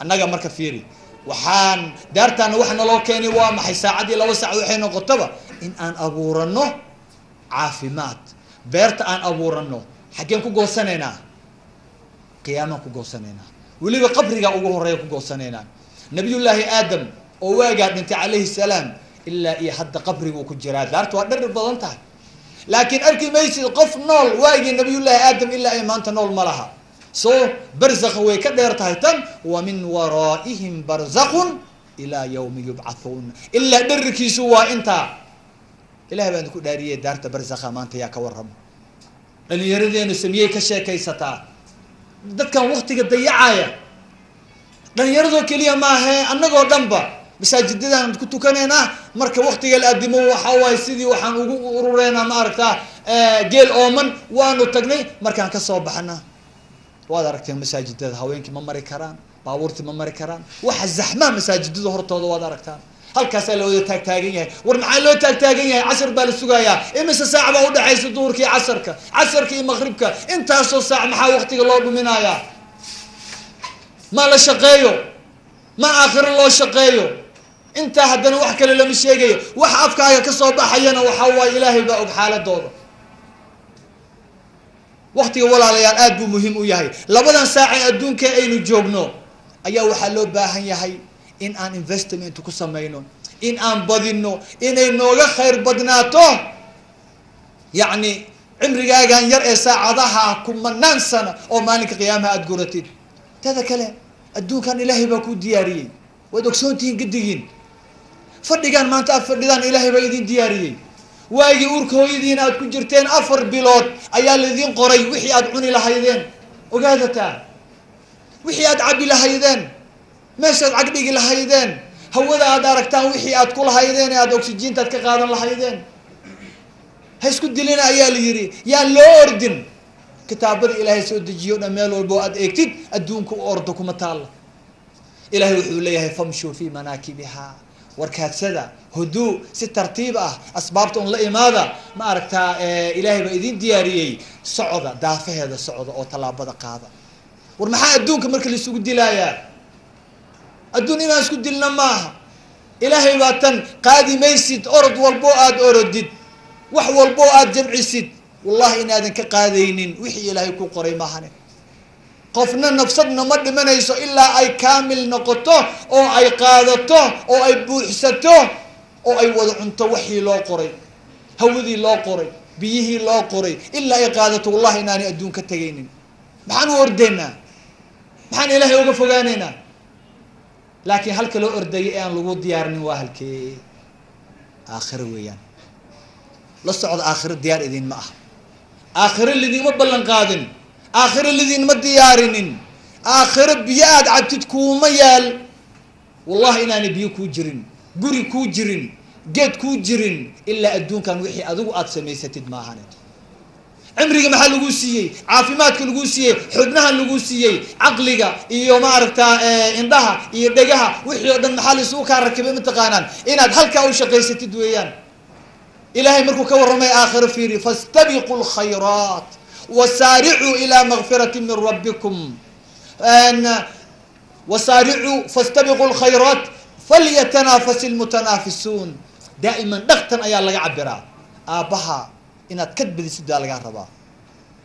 S1: Annaga marka fiiri, waxaan daartaana waxa naloo keenay waa maxay? Saacaddii 2 saac waxay noqotaba in aan abuurano caafimaad. Beerta aan abuurano xaggeen ku goosanaynaa? Qiyaamaan ku goosanaynaa, weliba qabrigaa ugu horeeya ku goosanaynaa. Nabiyullaahi Aadam oo waagaa dhintay calayhi salaam ilaa iyo hadda qabriguu ku jiraa. Daarta waa dharir badan tahay, laakiin arki maysid qof nool waagii nabiyullaahi Aadam ilaa ay maanta nool ma laha. So barzakha way ka dheer tahay tan. Wa min waraa'ihim barzakhun ilaa yawmi yubcathuun, ilaa dharirkiisu waa intaa. Ilahay baan ku dhaariyey, daarta barzakha maanta yaa ka warramo? Dhalinyaradeenu samiyey ka sheekaysataa? Dadkan waktiga dayacaya dhalinyaradoo keliya maahe, annagoo dhanba masaajidadaan ku tukanaynaa. Marka waktiga la addimo waxa waaye sidii waxaan ugu urureynaa, ma aragtaa, geel ooman waanu tagnay. Markaan kasoo baxna waad aragteen masaajidada haweenkii ma mari karaan, baabuurtii ma mari karaan, waxa zaxmaa masaajidada hortooda waad aragtaan, halkaasaa la wada taagtaagan yahay. War maxaa loo taagtaagan yahay? Casar baa la sugayaa. Imise saac baa udhexaysa duhurka iyo casarka, casarka iyo maqribka? Intaasoo saac maxaa waktiga loo dhuminayaa? Ma la shaqeeyo, ma aakhiro loo shaqeeyo? Intaa haddana wax kale lama sheegayo. Waxa afkaaga kasoo baxayana waxaa waaye ilaahay baa og xaaladooda. Waktiga walaalayaal aad buu muhiim u yahay. Labadan saac ee adduunka aynu joogno ayaa waxaa loo baahan yahay in aan investment ku samayno, in aan badino, inay nooga khayr badnaato. Yacni cimrigaagan yar ee saacadaha kumanaan sana oo maalinka qiyaamaha aada guratid. Teda kale, adduunkan ilaahay baa kuu diyaariyey, waad ogsoontihiin gedigiin. Fadhigaan maanta aad fadhidaan ilaahay baa idin diyaariyey. Waagii uurka hooyadiina aad ku jirteen 4 bilood ayaa laydin qoray wixii aad cuni lahaydeen, ogaadataa, wixii aad cabi lahaydeen, meeshaad cagdhigi lahaydeen, hawada aad aragtaan wixii aad ku lahaydeen ee aad oxygiintaad ka qaadan lahaydeen. Ha isku dilina ayaa la yidhi, yaan loo ordin. Kitaabada ilaahay soo dejiyo dhan meel walbo aad eegtid adduunka u ordo kuma taalla. Ilahay wuxuu leeyahay famshuu fi manaakibiha Warkaadsada, huduu, si tartiib ah, asbaabta un la imaada. Ma aragtaa, ilaahay baa idin diyaariyey. Socda, daafaheeda socda oo tallaabada qaada. War maxaa adduunka marka laisugu dilaayaa? Adduun inaan isku dilna maaha. Ilaahay baa tan qaadi maysid. Orod walbo aada orodid, wax walbo aada jamcisid, wallahi inaadan ka qaadaynin wixii ilaahay ku qoray maahane. Qofna nafsadna ma dhimanayso ilaa ay kaamil noqoto oo ay qaadato oo ay buuxsato oo ay wada cunto waxii loo qoray, hawadii loo qoray, biyihii loo qoray, ilaa ay qaadato wallahi inaanay adduun ka tegaynin. Maxaan u ordaynaa? Maxaan ilaahay uga fogaaneynaa? Laakiin halka loo ordayay ee aan lagu diyaarinin waa halkee? Aakhiro weeyaan. La socda, aakhiro diyaar idinma aha. Aakhiro lidinma ballan qaadin, aakhiro lidinma diyaarinin. Aakhiro biyo aada cabtid kuuma yaal. Wallahi inaanay biyo kuu jirin, guri kuu jirin, geed kuu jirin, ilaa adduunkan wixii adigu aada samaysatid maahane. Cimriga maxaa laguu siiyey? Caafimaadka laguu siiyey, xubnahan laguu siiyey, caqliga iyo ma aragtaa indhaha iyo dhegaha, wixii oo dhan maxaa laisugu kaa rakibay? Mataqaanaan inaad halkaa u shaqaysatid weeyaan. Ilahay markuu ka warramay aakhiro, fiiri: fastabiqu lkhayraat wasaaricuu ilaa makfirati min rabbikum, wasaaricuu fastabiqu lkhayraat falyatanaafas ilmutanaafisuun. Daa'iman dhaktan ayaa laga cabiraa. Aabbaha inaad ka badisid baa lagaa rabaa.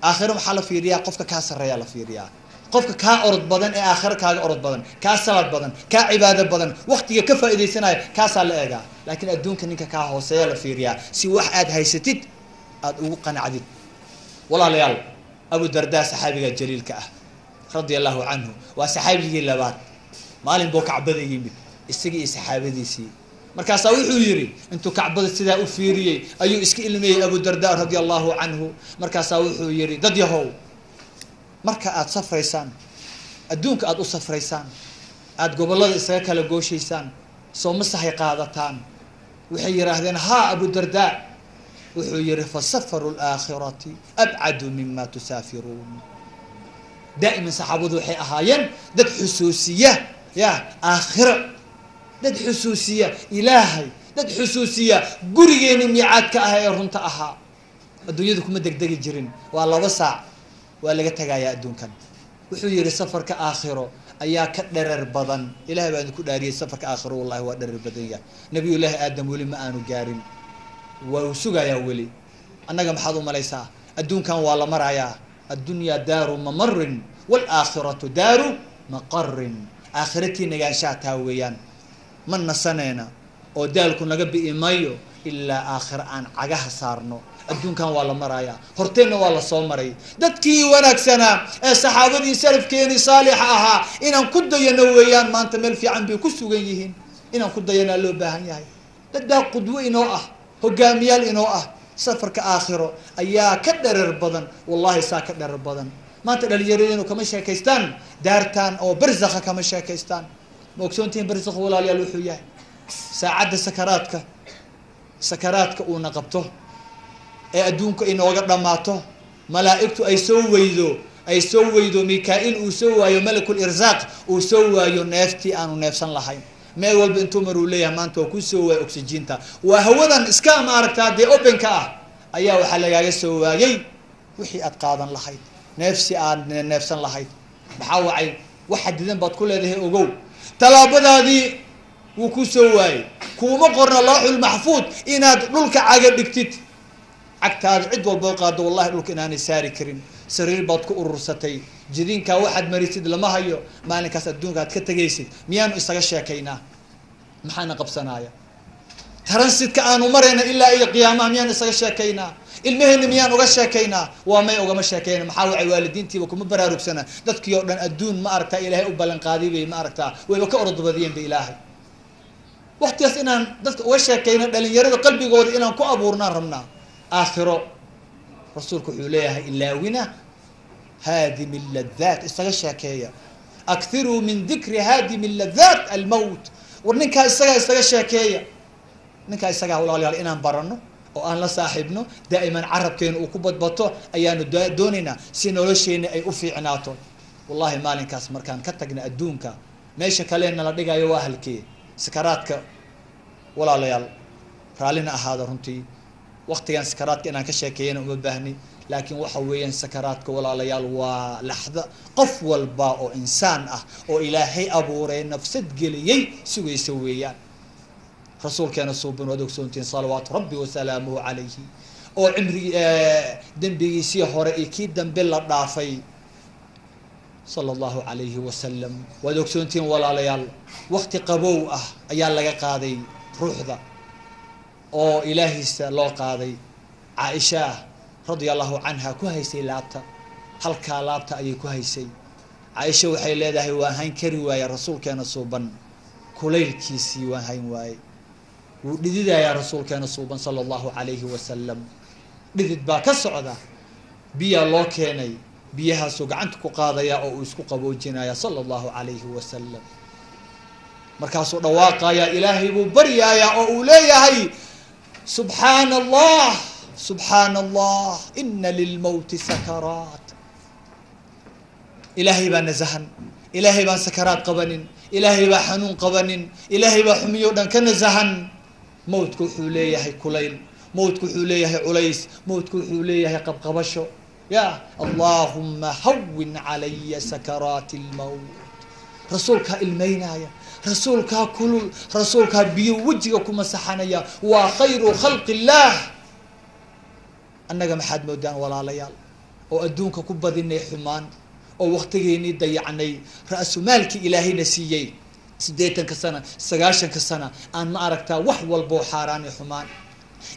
S1: Aakhiro maxaa la fiiriyaa? Qofka kaa sarreeyaa la fiiriyaa, qofka kaa orod badan ee aakhiro kaaga orod badan, kaa salaad badan, kaa cibaado badan, waktiga ka faaidaysanaya, kaasaa la eegaa. Laakiin adduunka ninka kaa hooseeya la fiiriyaa, si wax aad haysatid aada ugu qanacdid. Walaalayaal, Abu Darda, saxaabiga jaliilka ah, radia allahu canhu, waa saxaabigii labaad. Maalin buu kacbada yimid isagii iyo saxaabadiisii. Markaasaa wuxuu yidhi, intuu kacbada sidaa u fiiriyey ayuu iska ilmeeyey Abu Darda radia allahu canhu. Markaasaa wuxuu yidhi: dad yahow, marka aada safraysaan, adduunka aada u safraysaan, aada gobollada isaga kala gooshaysaan, soo ma sahay qaadataan? Waxay yidhaahdeen: haa, Abu Darda. Wuxuu yihi: fa safaru laakhirati abcadu mima tusaafiruun. Daa'iman saxaabadu waxay ahaayeen dad xusuusiya ya aakhira, dad xusuusiya ilaahay, dad xusuusiya gurigeeni miicaadka ah ee runta ahaa. Adduunyadu kuma degdegi jirin. Waa 2 saac, waa laga tegayaa adduunkan. Wuxuu yihi: safarka aakhiro ayaa ka dherer badan. Ilahay baa idinku dhaariyay, safarka aakhiro wallahi waa dherer badan yahay. Nabiyullaahi Aadam weli ma aanu gaarin, waa uu sugayaa weli. Annaga maxaad u malaysaa? Adduunkan waa la marayaa. Addunyaa daaru mamarin waalaakhiratu daaru maqarin. Aakhiratii nagaanshaha taa weeyaan. Ma nasaneyna oo daalku naga bi'i maayo ilaa aakhira aan cagaha saarno. Adduunkan waa la marayaa, horteenna waa la soo maray. Dadkii wanaagsanaa ee saxaabadii salafkeeni saalixa ahaa inaan ku dayano weeyaan. Maanta meel fiican bay ku sugan yihiin, inaan ku dayanaa loo baahan yahay. Dad baa qudwo inoo ah, hogaamiyaal inoo ah. Safarka aakhiro ayaa ka dherer badan, wallahi saa ka dherer badan. Maanta dhalinyaradenu kama sheekaystaan daartan oo barzakha, kama sheekaystaan. Ma ogsoontihiin barzakh, walaalayaal, wuxuu yahay? Saacadda sakaraadka uuna qabto ee adduunka inooga dhammaato, malaa'igtu ay soo weydo, Mika-il uu soo waayo, malakul irsaaq uu soo waayo neeftii aanu neefsan lahayn, meel walba intuu mar uu leeyahay: maanta waa ku soo waayay oxygiinta, waa hawadan iska maaragtaa dee openka ah, ayaa waxaa lagaaga soo waayay wixii aad qaadan lahayd, neefsi aad neefsan lahayd. Maxaa wacay? Wax xadidan baad ku leedahay, ogow. Tallaabadaadii wuu ku soo waayey. Kuuma qorna looxul maxfuud inaad dhulka caga dhigtid. Cagtaada cid walboo qaado, wallahi dhulka inaanay saari karin. Sariir baad ku urursatay, jidinkaa waxaad marisid lama hayo. Maalinkaas adduunka aad ka tegaysid miyaanu isaga sheekaynaa? Maxaana qabsanaya transitka aanu marayna ilaa iyo qiyaamaha? Miyaan isaga sheekaynaa? Ilmaheena miyaan uga sheekaynaa? Waa may, ugama sheekayna. Maxaa wacay? Waalidiintiiba kuma baraarugsana. Dadkii oo dhan adduun ma aragtaa ilaahay u ballan qaaday bay ma aragtaa wayba ka orodbadiyeen ba ilaahay. Waktigaas inaan dadka uga sheekayno, dhalinyarada qalbigooda inaan ku abuurnaan rabnaa aakhiro. Rasuulku wuxuu leeyahay: ilaawina haadimi ladaat isaga sheekeeya, akthiruu min dikri haadimi ladaat almowt. War ninkaa isagaa isaga sheekeeya. Ninkaa isagaa, walaalayaal, inaan barano oo aan la saaxiibno, daa'iman carabkeena uu ku badbato ayaanu doonaynaa, si nolosheena ay u fiicnaato. Wallahi maalinkaas markaan ka tagna adduunka, meesha kalena la dhigayo waa halkee? Sakaraadka. Walaalayaal, raallina ahaada, runtii waktigan sakaraadka inaan ka sheekeeyana uma baahni, laakiin waxa weeyaan sakaraadka, walaalayaal, waa laxda qof walba oo insaan ah oo Ilaahay abuuray, nafsad geliyey, sugaysa weeyaan. Rasuulkeena suuban waad ogsoontihiin, salawaatu rabbi wasalaamuhu calayhi, oo cimrigii dembigiisii hore iyo kii dambe la dhaafay, sala allahu calayhi wasalam. Waad ogsoontihiin, walaalayaal, wakti qabow ah ayaa laga qaaday ruuxda oo Ilaahiisa loo qaaday. Caaisha radia allahu canha ku haysay laabta, halkaa laabta ayay ku haysay. Caaisha waxay leedahay, waan hayn kari waaye rasuulkeena suuban kulaylkiisii, waan hayn waaye. Wuu dhididayaa rasuulkeena suuban sala allahu calayhi wasalam, dhidid baa ka socda. Biyaa loo keenay, biyahaasuu gacanta ku qaadaya oo uu isku qaboojinaya, sala allahu calayhi wasalam. Markaasuu dhawaaqaya, Ilaahay buu baryayaa oo uu leeyahay: "Subxaana Allah, subxaana Allah, ina lilmowti sakaraat." Ilaahay baa nasahan, Ilaahay baan sakaraad qabanin, Ilaahay baa xanuun qabanin, Ilaahay baa xumiyo dhan ka nasahan. Mowdka wuxuu leeyahay kulayl, mowdku wuxuu leeyahay culays, mowdku wuxuu leeyahay qabqabasho. Ya allahuma hawin calaya sakaraati lmowt. Rasuulkaa ilmeynaya, rasuulkaa kulul, rasuulkaa biyo wejiga ku masaxanaya. Waa khayru khalqi illaah. Annaga maxaad moodaan, walaalayaal, oo adduunka ku badinay xumaan oo waktigeennii dayacnay, ra-sumaalkii Ilaahayna siiyey, 80-ka sana, 90-ka sana, aan ma aragtaa wax walboo xaaraan iyo xumaan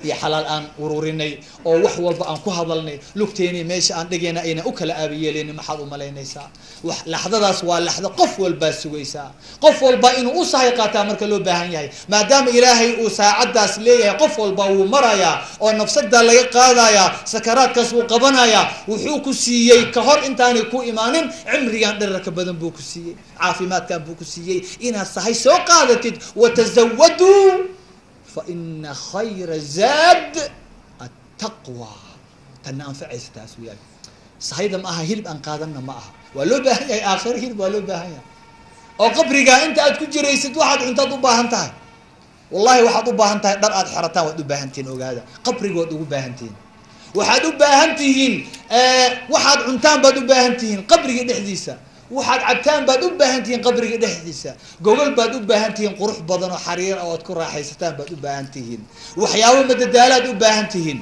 S1: iyo xalaal aan ururinay, oo wax walba aan ku hadalnay, lugteeni meesha aan dhigayna ayna u kala aabayeeleynin? Maxaad umalaynaysaa? Wax laxdadaas waa laxdo qof walbaa sugaysaa, qof walba inuu u sahay qaataa marka loo baahan yahay, maadaama Ilaahay uu saacaddaas leeyahay qof walba wuu marayaa oo nafsadaa laga qaadayaa, sakaraadkaas wuu qabanayaa. Wuxuu ku siiyey ka hor intaanay ku imaanin cimrigan dherarka badan buu ku siiyey, caafimaadkan buu ku siiyey, inaad sahay soo qaadatid. Watazawaduu fa ina khayra zaad attaqwa. Tanna anfacaysa taas weyaan. Sahayda ma aha hilib aan qaadanna, ma aha. Waa loo baahan yahay aakhiro, hilib waa loo baahan yahay, oo qabrigaa inta aad ku jiraysid waxaad cuntaad u baahan tahay. Wallahi waxaad u baahan tahay dhar aad xerataan waad u baahan tihiin. Ogaada, qabriga waad ugu baahan tihiin. Waxaad u baahan tihiin waxaad cuntaan baad u baahan tihiin qabriga dhexdiisa, waxaad cabtaan baad u baahan tihiin qabriga dhexdiisa, gogol baad u baahan tihiin qurux badan oo xariir oo aad ku raaxaysataan baad u baahan tihiin, waxyaabo madadaalaad u baahan tihiin.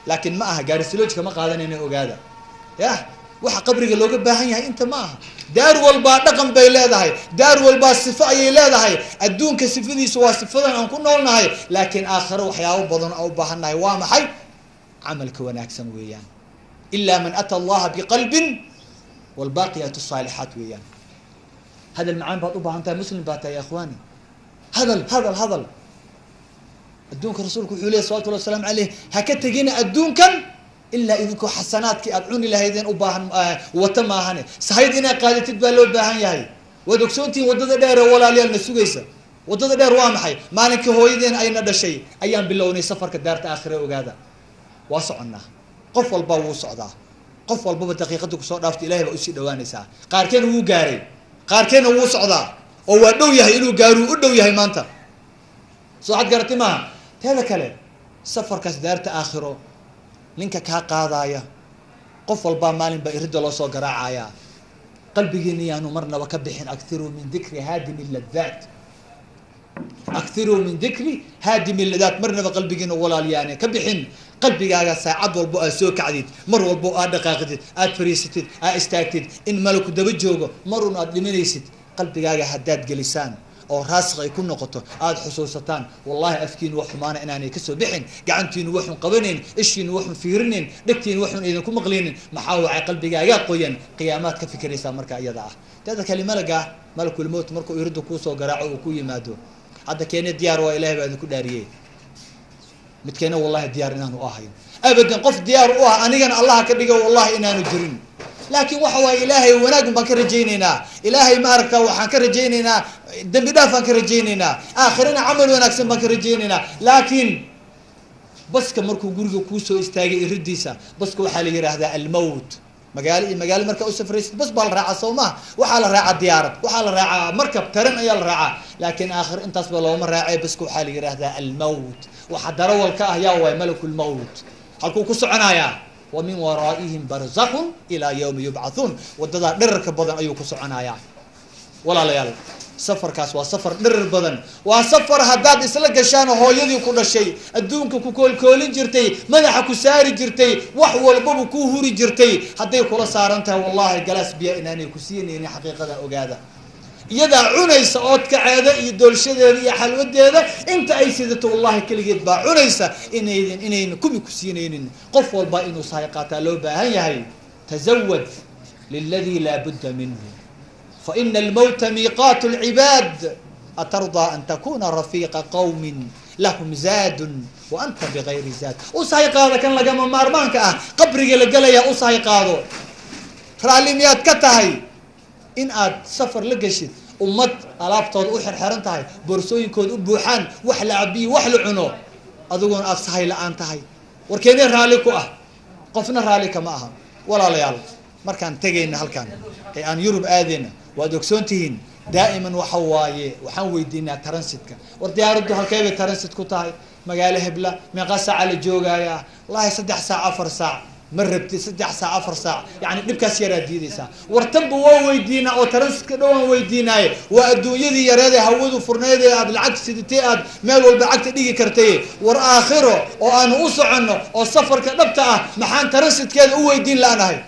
S1: Laakiin ma aha gaarisilojka ma qaadanayna. Ogaada, yah, waxa qabriga looga baahan yahay inta ma aha. Daar walbaa dhaqan bay leedahay, daar walbaa sifo ayay leedahay. Adduunka sifadiisu waa sifadan aan ku noolnahay, laakiin aakhiro waxyaabo badan oo u baahannahay waa maxay? Camalka wanaagsan weeyaan, ila man ata allaha biqalbin, walbaqiyat asaalixaat weeyaan. Hadal macaan baad u baahan tahay, muslim baa tahay, ya ikhwaani. Hadal, hadal, hadal. Adduunka rasuulku wuxuu lehy salawatullahi waslamu aleyh: "Ha ka tegina adduunkan ilaa idinkoo xasanaadkii aad cuni lahaydeen u baahan wata maahane." Sahayd inaad qaadatid baa loo baahan yahay. Waad ogsoontihiin waddada dheer ee, walaalayaal, na sugaysa. Waddada dheer waa maxay? Maalinkii hooyadeen ayna dhashay ayaan bilownay safarka daarta aakhire. Ogaada, waa soconnaa, qof walba wuu socdaa. Qof walbaba daqiiqada kusoo dhaafta Ilahay baa usii dhawaanaysaa. Qaarkeena wuu gaaray, qaarkeena wuu socdaa oo waa dhow yahay inuu gaaruu u dhow yahay maanta. Soo xad garati maaha? Teeda kale, safarkaas daarta aakhiro ninka kaa qaadaya, qof walbaa maalin baa iridda loo soo garaacayaa. Qalbigiina yaanu marnaba ka bixin. Akthiruu min dikri haadimi ladaat, akthiruu min dikri haadimi ladaat. Marnaba qalbigiina, walaal, yaane ka bixin qalbigaaga. Saacad walbo aad soo kacdid, mar walbo aad dhaqaaqdid, aad fariisatid, aad istaagtid, in malaku daba joogo, marun aad dhimanaysid, qalbigaaga haddaad gelisaan oo raasik ay ku noqoto, aada xusuusataan, wallahi afkiinu wax xumaana inaanay kasoo bixin, gacantiinu waxun qabanayn, ishiinu waxun fiirinayn, dhegtiinu waxun idinku maqlaynin. Maxaa wacay? Qalbigaagaa qoyan, qiyaamaad ka fikiraysaa marka iyada ah. Teeda kale, malaga malakulmowt markuu iriddu kuusoo garaaco uu ku yimaado, hadda keene diyaar waa? Ilahay baa idinku dhaariyey, midkeena wallahi diyaar inaanu ahayn abadan. Qof diyaar u ah, anigana Allaha ka dhigo, wallahi inaanu jirin. Laakiin waxa waaye, Ilaahay wanaagun baan ka rajayneynaa. Ilaahay ma aragtaa, waxaan ka rajayneynaa dembi dhaaf baan ka rajayneynaa, aakhirana camal wanaagsan baan ka rajayneynaa. Laakiin baska markuu guriga kuusoo istaagay iridiisa, baska waxaa la yihahdaa almowt. Magaalo iyo magaalo markaa u safraysid bas baa la raacaa, soo maha? Waxaa la raacaa diyaarad, waxaa la raacaa markab, taran ayaa la raacaa. Laakiin aakhir intaas ba looma raacay. Baska waxaa la yidhaahdaa almawt. Waxa darawalka ah yaa waay? Malakulmawt. Halkuu ku soconayaa? Wa min waraa'ihim barzakun ilaa yawmi yubcathuun. Wadadaa dhirarka badan ayuu ku soconayaa. Walaalayaal, safarkaas waa safar dhirir badan, waa safar haddaad isla gashaan hooyadii ku dhashay, adduunka ku koolkoolin jirtay, madaxa ku saari jirtay, wax walbaba ku huri jirtay, hadday kula saaran tahay, wallahi galaas biya inaanay ku siinaynin. Xaqiiqada ogaada, iyadaa cunaysa oodkaceeda iyo doolshadeeda iyo xalwadeeda inta ay sidato, wallahi keligeed baa cunaysa, inaydin inayna kumi ku siinaynin. Qof walba inuu sahay qaataa loo baahan yahay. Tazawad liladi laa budda minhu, faina almowta miiqaat lcibaad. Atardaa an takuna rafiiqa qawmin lahum zaadun wa anta bigayri zaad? U sahay qaado kan lagama maarmaanka ah, qabriga la gelaya u sahay qaado. Raalli miyaad ka tahay in aad safar la geshid ummad alaabtooda u xirxiran tahay, boorsooyinkooda u buuxaan, wax la cabiyo, wax la cuno, adiguna aad sahay la-aan tahay? Warkeenee raalli ku ah? Qofna raalli kama aha. Walaalayaal, markaan tegayna halkan ee aan Yurub aadayna, waad ogsoon tihiin, daa'iman waxa waaye waxaan weydiinaa transitka. War diyaaraddu halkee bay transit ku tahay? Magaalo hebla. Meeqa saaca la joogayaa? Wallahi 3 saac, 4 saac. Ma rabtid 3 saac, 4 saac, yani dhibkaas yaraa diidaysaa. War tanba waa weydiinaa oo transitka dhowaan weydiinaaye. Waa adduunyadii yareed ee hawadu furneyd ee aad lacag sidatay, aad meel walba cagta dhigi kartay. War aakhiro oo aanu u soconno oo safarka dhabta ah, maxaan transitkeeda u weydiin la-nahay?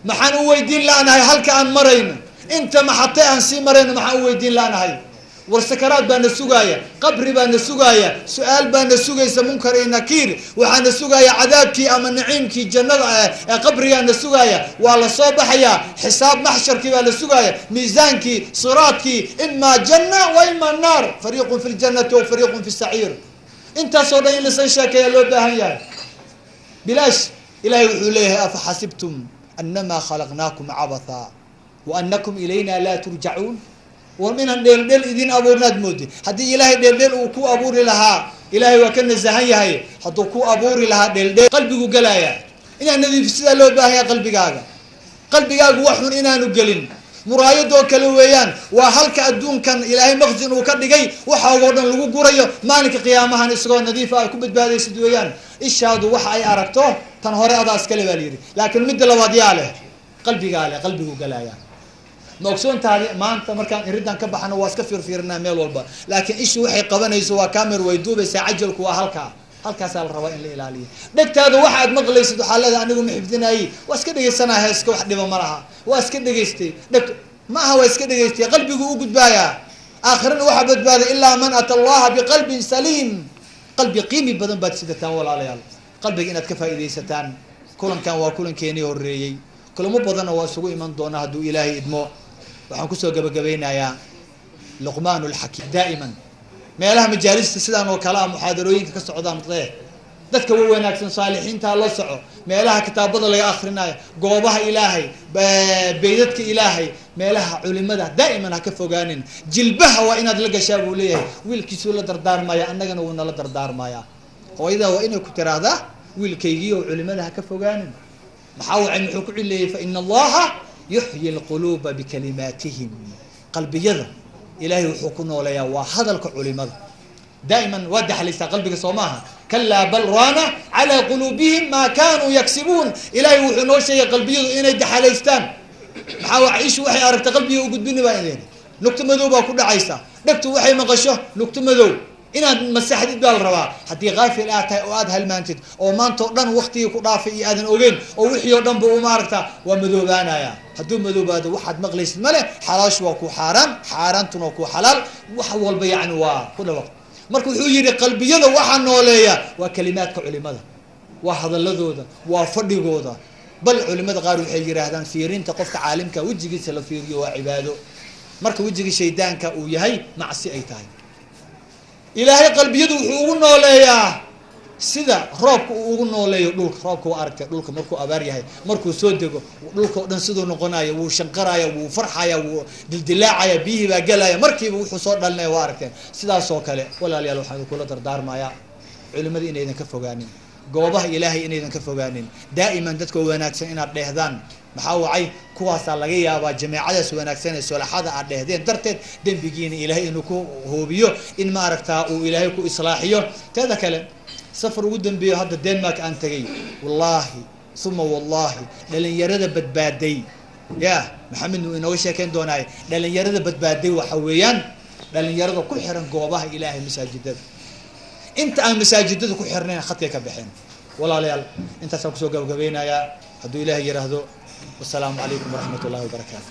S1: Maxaan u weydiin la-nahay halka aan marayno, inta maxatay aan sii marayno, maxaan u weydiin la-nahay? War sakaraad baa na sugaaya, qabri baa na sugaaya, su-aal baa na sugaysa, munkar iyo nakiir waxaa na sugaaya, cadaabkii ama naciimkii jannada ee qabrigaa na sugaaya, waa la soo baxayaa, xisaab maxsharkii baa la sugaaya, miisaankii, siraadkii, imaa janna wa ima naar, fariiqun fi ljanati wa fariiqun fi saciir. Intaasoo dhan in lasan sheekeeya loo baahan yahay. Bilaash Ilahay wuxuu leeyahay: afa xasibtum anama khalaqnaakum cabatha wa anakum ilayna laa turjacuun? War inaan dheeldheel idin abuurnaad moodi? Haddii Ilaahay dheeldheel uu ku abuuri lahaa, Ilaahay waa ka nasahan yahay, hadduu ku abuuri lahaa dheeldheel, qalbigu gelaaya. Inaad nadiif sidaa loo baahan yahay qalbigaaga. Qalbigaagu wax xun inaanu gelin. Muraayadoo kale weeyaan, waa halka adduunkan Ilaahay maqsin uu ka dhigay, waxaagoo dhan lagu gurayo. Maalinka qiyaamahan isagoo nadiifa ay ku badbaadaysid weeyaan. Ishaadu waxa ay aragto, tan hore adaa iskale baa la yidhi, laakiin midda labaad yaa leh? Qalbigaa leh, qalbigu galaaya. Ma ogsoontaadi maanta markaan iridan ka baxno waa iska fiirfiirinaa meel walba, laakiin ishu waxay qabanayso waa camera, way duubaysaa. Cajalku waa halkaa, halkaasaa la rabaa in la ilaaliyo. Dhegtaada waxa aad maqlaysid, waxaa leedahay anigu ma xifdinaayey, waa iska dhegaysanaa heeska, wax dhiba ma laha, waa iska dhegaystay. Dhegto ma aha waa iska dhegaystay, qalbigu u gudbaayaa. Aakhirana waxaa badbaaday ilaa man ata allaha biqalbin saliim. Qalbi qiimi badan baad sidataan, walaalayaal, qalbiga inaad ka faa'iidaysataan. Kulankan waa kulankeenii horreeyey, kulamo badanna waa isugu iman doonaa hadduu Ilaahay idmo. Waxaan kusoo gabagabeynayaa Luqmaan alxakiim. Daa'iman meelaha majaalista sidaan oo kale ah, muxaadarooyinka ka socdaan ee dadka wa wanaagsan, saalixiinta la soco, meelaha kitaabada laga akrinayo, goobaha Ilaahay, beydadka Ilaahay, meelaha culimada daa'iman ha ka fogaanin. Jilbaha waa inaad la gashaa, buu leeyahay. Wiilkiisuu la dardaarmaya, annagana wuu nala dardaarmaya. Hooyada waa inay ku tiraahdaa: wiilkaygii oo culimada ha ka fogaanin. Maxaa wacay? Muxuu ku cileeyey? Fa ina Allaha yuxyi alquluuba bikalimaatihim. Qalbiyada Ilaahay wuxuu ku nooleeyaa waa hadalka culimada. Daa'iman waa daxlaysaa qalbiga, soo maaha? Kalaa bal raana calaa quluubihim maa kanuu yaksibuun. Ilaahay wuxuu noo sheegay qalbiyadu inay daxalaystaan. Maxaa wa? Ishu waxay aragta qalbiga u gudbini baa idin, nugto madow baa ku dhacaysa. Dhegtu waxay maqasho, nugto madow inaad masaxdid baa la rabaa. Haddii kaafil aad tahay oo aad halmaantid oo maanta o dhan waktigii ku dhaafay iyo aadan ogeyn oo wixii oo dhan ba u maaragta, waa madoobaanaya. Hadduu madoobaado, waxaad maqlaysid male. Xalaashu waa ku xaaraan, xaaraantuna waa ku xalaal, wax walba yani waa ku dhawaq. Marka wuxuu yihi qalbiyada waxaa nooleeya waa kalimaadka culimada, waa hadaladooda, waa fadhigooda. Bal culimada qaar waxay yidhaahdaan fiirinta qofka caalimka wejigiisa la fiiriyo waa cibaado, marka wejiga shaydaanka uu yahay macsi ay tahay. Ilaahay qalbiyadu wuxuu ugu nooleeyaa sida roobka uu ugu nooleeyo dhulka. Roobka waa aragtay, dhulka markuu abaar yahay, markuu soo dego, dhulka o dhan siduu noqonayo, wuu shanqaraya, wuu farxaya, wuu dildilaacaya, biyihii baa gelaya, markiiba wuxuu soo dhalinaya waa aragteen. Sidaas oo kale, walaalayaal, waxaan kula dardaarmayaa culimada inaydan ka fogaanin, goobaha Ilaahay inaydan ka fogaanin, daa'iman dadka wanaagsan inaad dheehdaan. Maxaa wacay? Kuwaasaa laga yaabaa jameecadaas wanaagsan ee solaxada aad dhehdeen darteed dembigiina ilaahay inuu ku huubiyo, in maaragtaa uu ilaahay ku islaaxiyo. Teeda kale, safar ugu dambeeyo hadda Denmark aan tegay, wallaahi uma wallahi, dhalinyarada badbaaday, ya Maxamed uu inooga sheekeyn doonaaye, dhalinyarada badbaaday waxa weeyaan dhalinyarada ku xiran goobaha ilaahay, masaajidada. Inta aan masaajidada ku xirnayn khadkay ka baxeen. Walaalayaal, intaasaan kusoo gabagabeynayaa hadduu ilaahay yiraahdo. Wasalaamu calaykum waraxmat ullahi wabarakaatu.